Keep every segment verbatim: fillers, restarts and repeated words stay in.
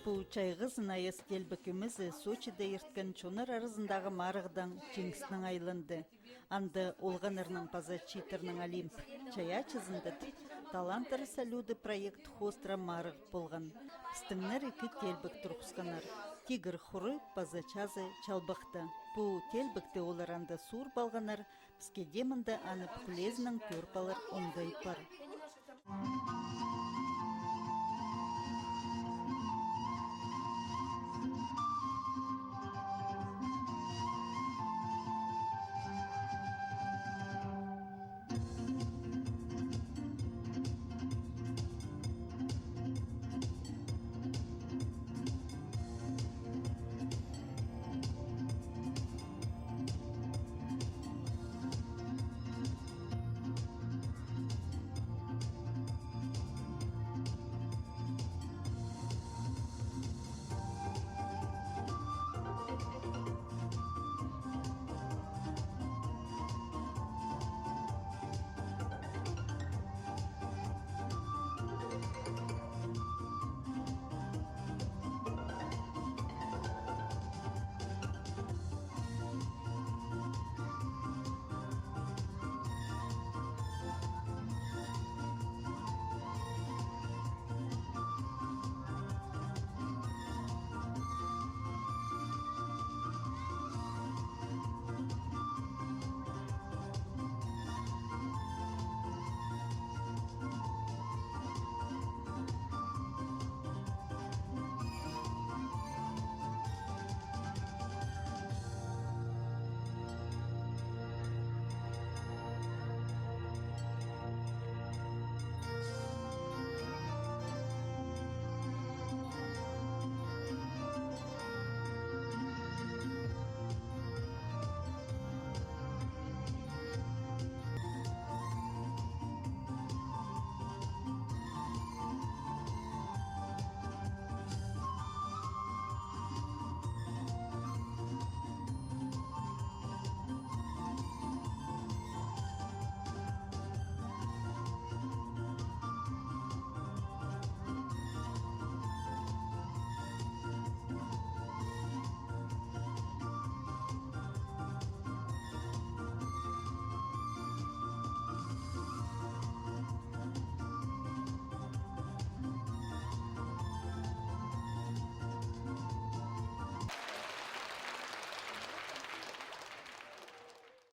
Пу чайғызын аяс теелбек ӧмезі Сочида ирткен чоннар аразындағы марығдаң чиңістең айланды. Анда олғаннарның паза чииттернің олимп чайаачызын тіп, «Таланты салюты» проект хоостыра марығ полған. Пістіңнер ікі теелбек турғысханнар: «Тигір хуры» паза «Чазы чалбахта». Пу теелбекті олар анда суурып алғаннар, піске дее мында аны пӱкӱлезінең кӧріп алар оңдай пар.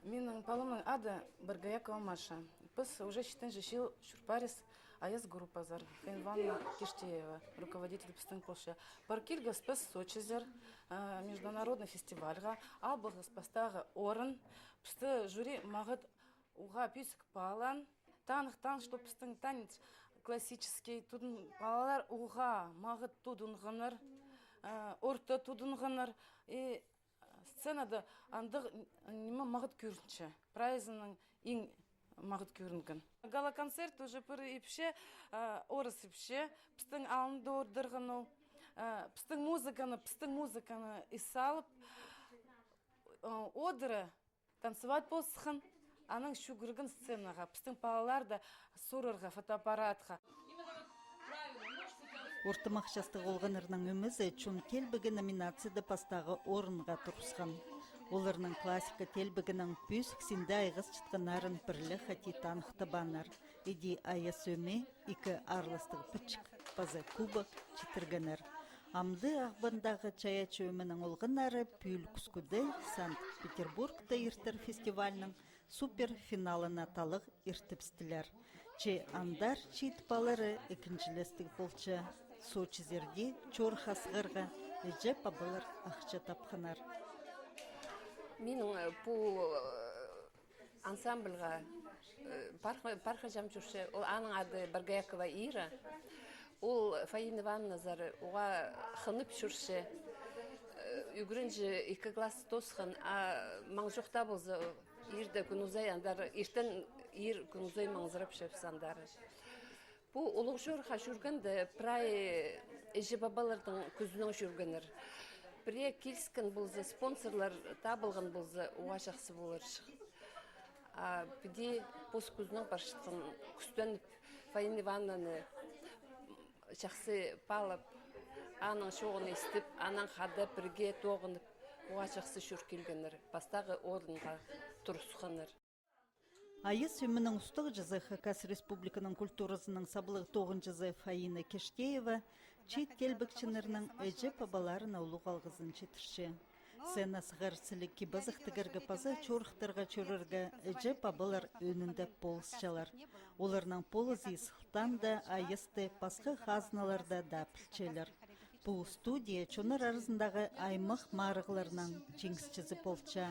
Минің паламның ады Боргоякова Маша. Піс уже читінҷі чыл чӧрчебіс аяс группазар. Фаина Ивановна Киштеева, руководитель пістің полча. Пар килгебіс піс Сочизер, а, международный фестивальға, алыбысхабыс пастағы орын. Пісті жюри мағат уғаа пӧзік паалаан. Таныхтаан, что пістің танец классический, тудын-, палалар уғаа мағат тудынғаннар, а, орта тудынғаннар. И сценада андағ н-, ниме мағат кӧрінче. Прайзының иң мағат кӧрінген. Гала-концерт уже пір ипчі, а, орыс ипчі, пістің алнында ордырған ол. А, пістің музыканы, пістің музыканы ис салып, а, одыра танцевать полысхан, анаң чӱгӱрген сценаға. Пістің палалар даа сурарға фотоаппаратха. Ортымах частығ олғаннарның ӧмезі «Чон теелбегі» номинацияда пастағы орынға турғысхан. Оларның классика теелбегінең пӧзік синде айғасчатханнарын пірле хати таныхтабааннар. Іди аяс ӧме, ікі аарластығ пічік паза кубок читіргеннер. Амды Ағбандағы чайаачы ӧменің олғаннары пӱӱл кӱскӱде Санкт-Петербургта иртер фестивальның суперфиналына таллағ иртібістілер. Че андар чиит палалары ікінҷілестіг полча. Сочизерде чорыхха сығарға іҷе-пабалар ахча тапханнар. Минің, э, пу, э, ансамбльға, э, парха-, пархаҷам чӧрче. Ол, аның ады Боргоякова Ира. Ол Фаина Ивановназар уғаа хынып чӧрче. Э, ӱгренҷі, ікі класс тоосхан, а маң чохта полза, ирде кӱн узай андар, иртен ир кӱн узай маңзырапчабыс андар. Пу улуғ чорыхха чӧргенде прай іҷе-пабаларның кӱзінең чӧргеннер. Пірее киліскен полза, спонсорлар табылған полза, уғаа чахсы поларҷых. А піди пос кӱзінең парчатхан, кӱстеніп, Фаина Ивановнаны чахсы паалап, Аның чооғын истіп, анаң хада пірге тоғынып, уғаа чахсы чӧр килгеннер, пастағы орынға турысханнар. Айас ӧменің устағҷызы, Хакас Республиканың культуразының саблығ тоғынҷызы Фаина Киштеева чиит теелбекчілернің іҷе-пабаларына улуғ алғызын читірче. Сцена сығара сіліг кип-азах тігерге паза чорыхтарға чӧрерге іҷе-пабалар ӧӧнінде полысчалар. Оларның полызы сылтаанда Айасты пасха хазналарда даа пілчелер. Пу студия чоннар аразындағы аймах марығларның чиңісчізі полча.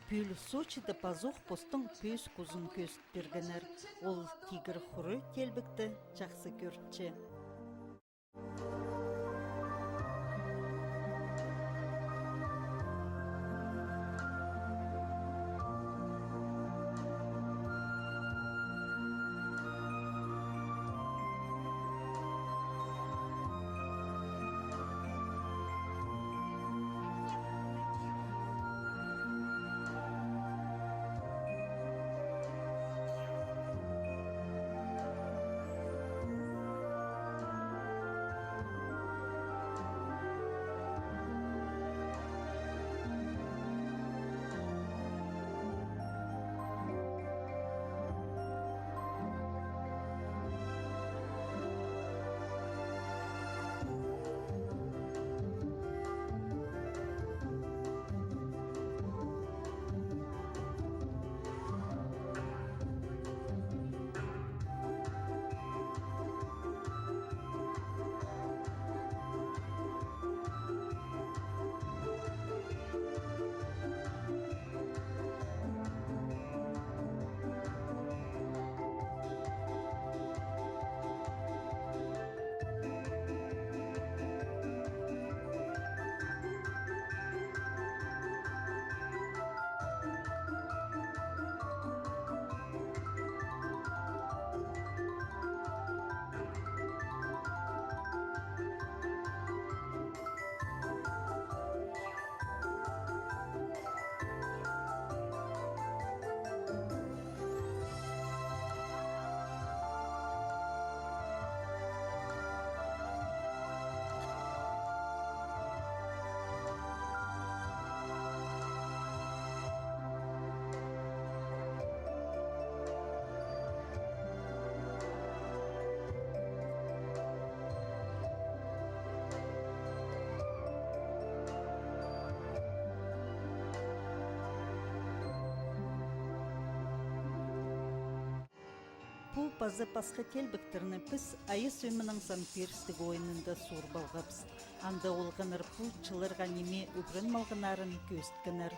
Пӱӱл Сочида пазох постың пӧзік узын кӧзіт пиргеннер. Ол тигір хуру теелбекті чахсы кӧріпче. Пу паза пасха теелбектерні піс Айас ӧменің Сан Пирістіг ойынында суурып алғабыс. Анда олғаннар пу чылларға ниме ӱгреніп алғаннарын кӧзіткеннер.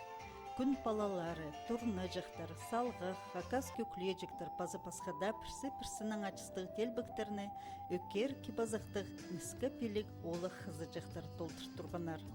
Кӱн палалары, турнаҷахтар, салғах, хакас кӧклеҷектер паза пасха даа пірсі-пірсінің ачыстығ теелбектерні ӧкер кип-азахтығ ніске пиліг оолах хызыҷахтар толдырып турғаннар.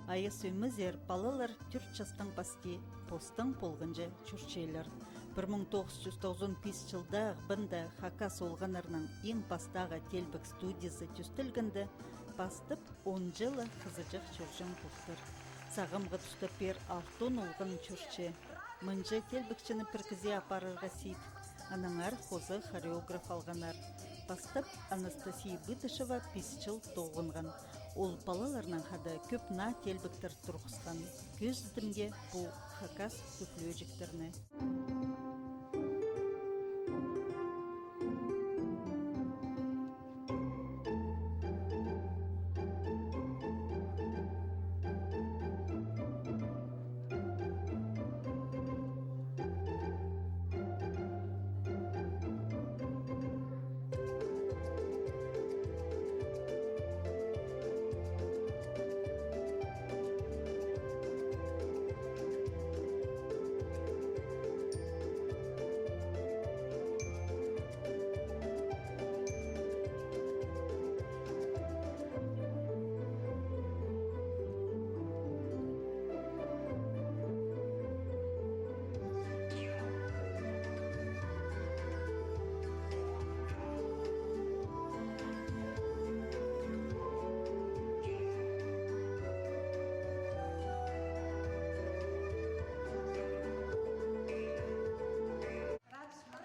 Айас ӧмезер палалар тӧрт частаң пасти постаң полғанҷа чӧрчелер. Пір муң тоғыс чӱс тоғызон пис чылда Ағбанда хакас олғаннарның иң пастағы теелбек студиязы тӧстелгенде, пастап он чыл ла хызыҷах чӧрҷең полтыр. Сағамғы туста пеер алтон олған чӧрче. Мынҷа теелбекчіні пір кізее апарарға сидік. Аннаңар хоза хореограф алғаннар. Пастап Анастасия Быдышева пис чыл тоғынған. Ол палаларнаң хада кӧп наа теелбектер турғысхан. Кӧзідімге пу хакас кӧклӧӧҷектерні.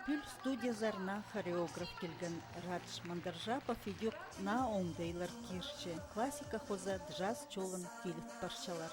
Пӱӱл студиязар наа хореограф килген. Радж Мандаржапов идӧк наа оңдайлар кирче. Классика хоза джаз чолын тилет парчалар.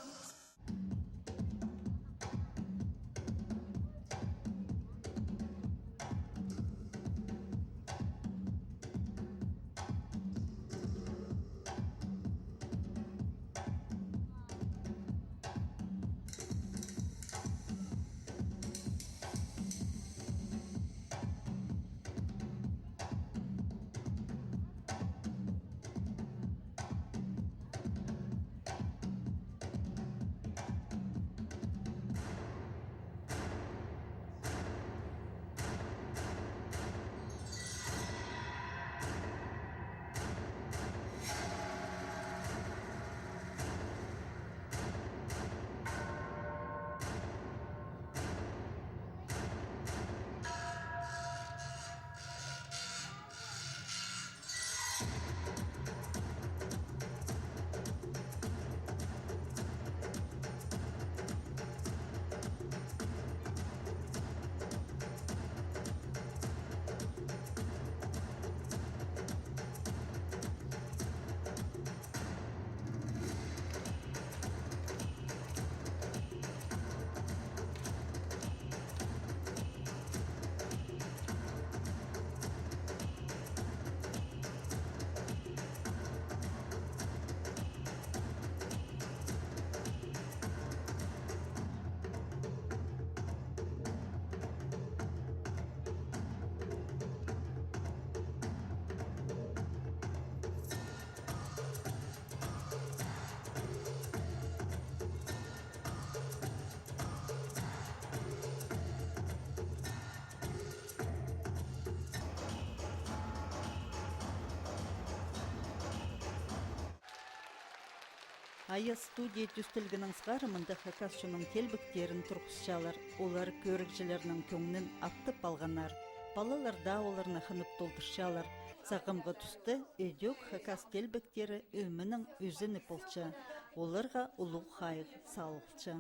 Айас студия тӧстелгеннең сығара мында хакас чонның теелбектерін турғысчалар. Олар кӧрігҷілернің кӧңнін аптап алғаннар. Палалар даа оларны хынып толдырчалар. Сағамғы туста идӧк хакас теелбектері ӧменің ӧзені полча. Оларға улуғ хайығ салылча.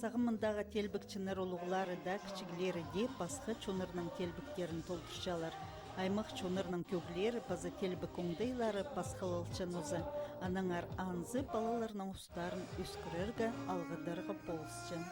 Сағам мындағы телбекчілер улуғлары даа, кічіглері дее пасха чоннарның телбектерін толдырчалар. Аймах чоннарның кӧглері паза телбек оңдайлары пасхалалча нооза. Аннаңар анзы палаларның устарын ӧскірерге, алғыдарға полысча.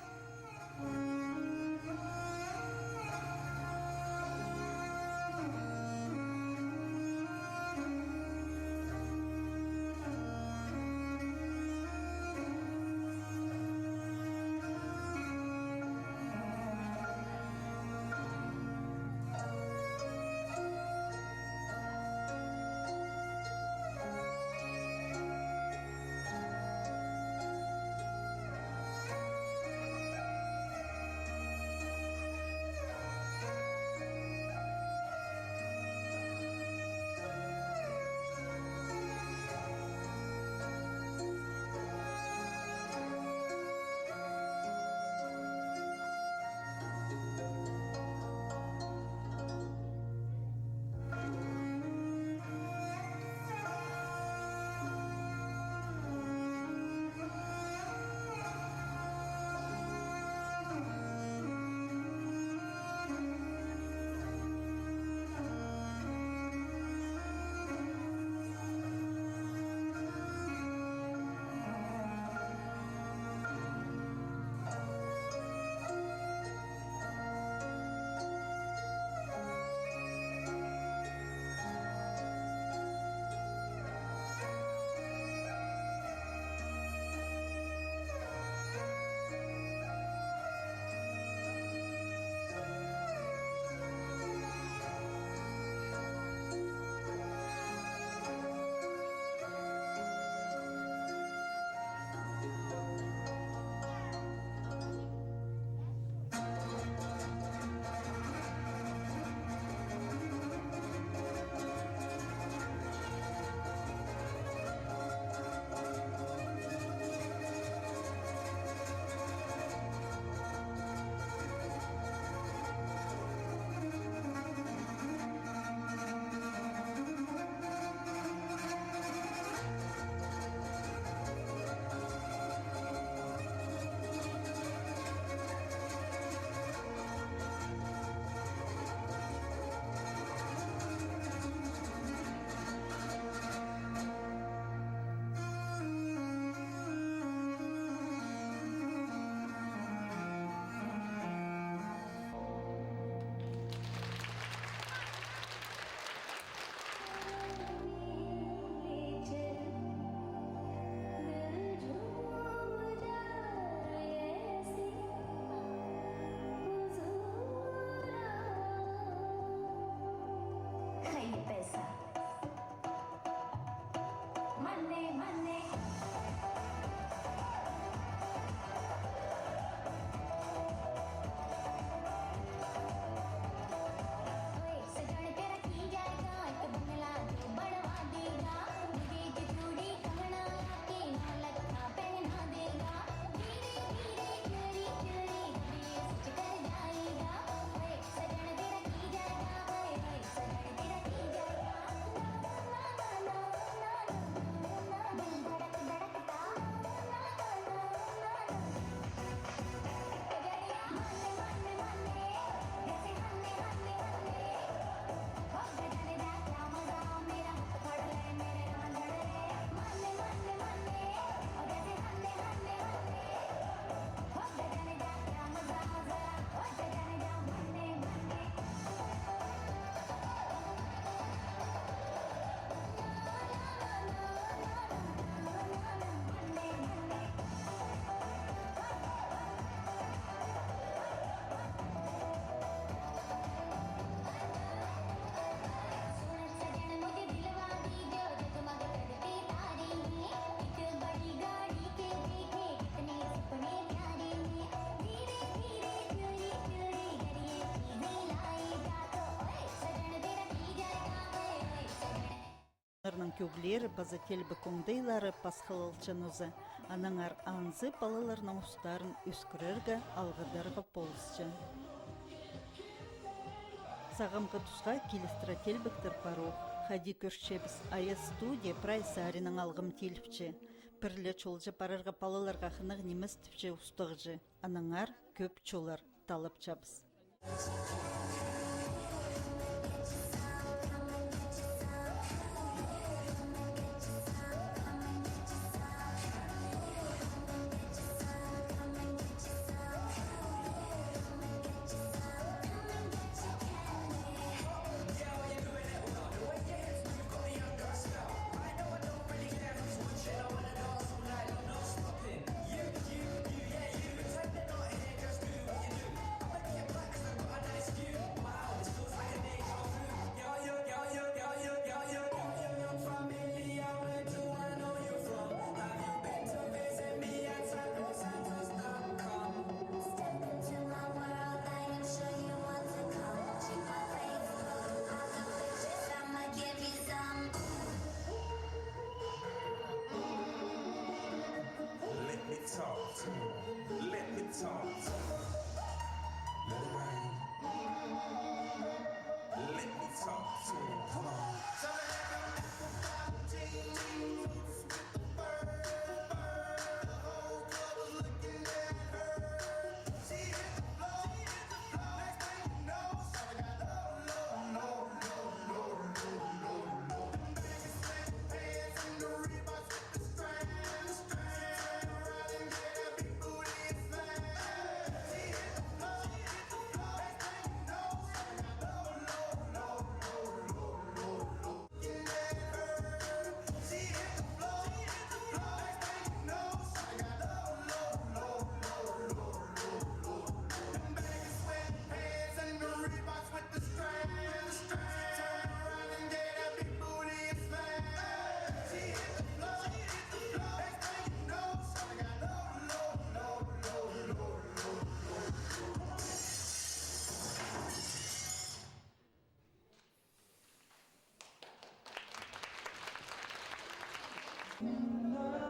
Оларның кӧглері паза теелбек оңдайлары пасхалалча нооза, аннаңар анзы палаларның устарын ӧскірерге, алғыдарға полысча. Сағамғы тусха килістіре теелбектер парох. Хайди кӧрчебіс, «Айас» студия прай саринаң алғым тиліпче. Пір ле чолҷа парарға палаларға хынығ нимес тіпче устағҷы. Аннаңар кӧп чоллар талапчабыс. Let me talk to him. Let me talk to him. Let it rain. Let me talk to him. Come on.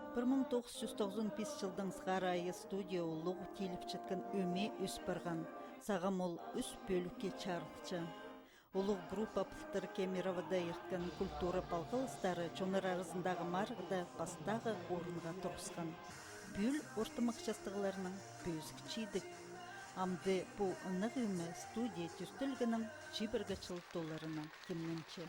Пір муң тоғыс чӱс тоғызон пис чылдаң сығара «Айас» студия улуғ тиліпчеткен ӧме ӧс парған. Сағам ол ӱс пӧлікке чарылча. Улуғ группа пылтыр Кемеровода ирткен культура палғалыстары чоннар аразындағы марығда пастағы орынға турысхан. Пӱӱл ортымах частығларның пӧзік чидік. Амды пу ынағ ӧме студия тӧстелгеннең чибіргі чыл толарына тимненче.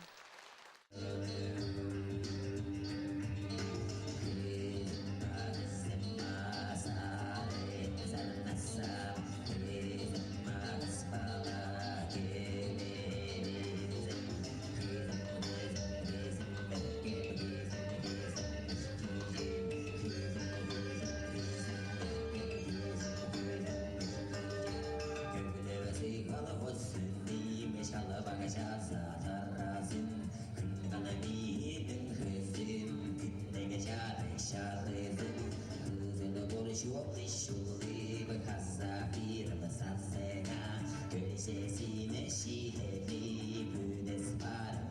Кӧглебес үй колхоз сӱндеймеш, алып ағаа чаза таразын. Кӱн хана минің хызым, кӱннең чарай чарызын. Хызыл пор чолы чулып, хаза пирім сазыңа. Кӧрзе сині чиліг, пӱдес парым.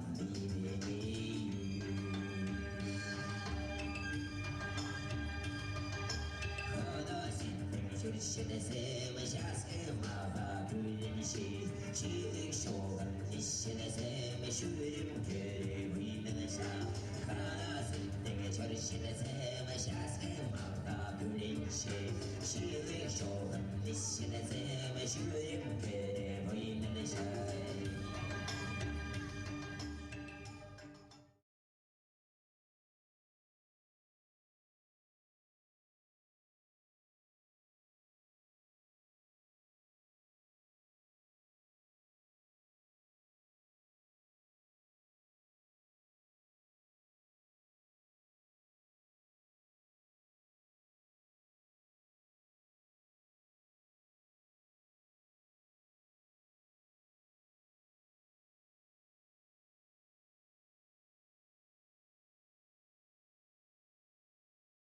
Хада синнең чӧрчетсем, чазым ағаа пӱӱнче, чиліг чолын итчетсем, чӱрем кӧріп ӱнін чаа. Хада синнең чӧрчетсем,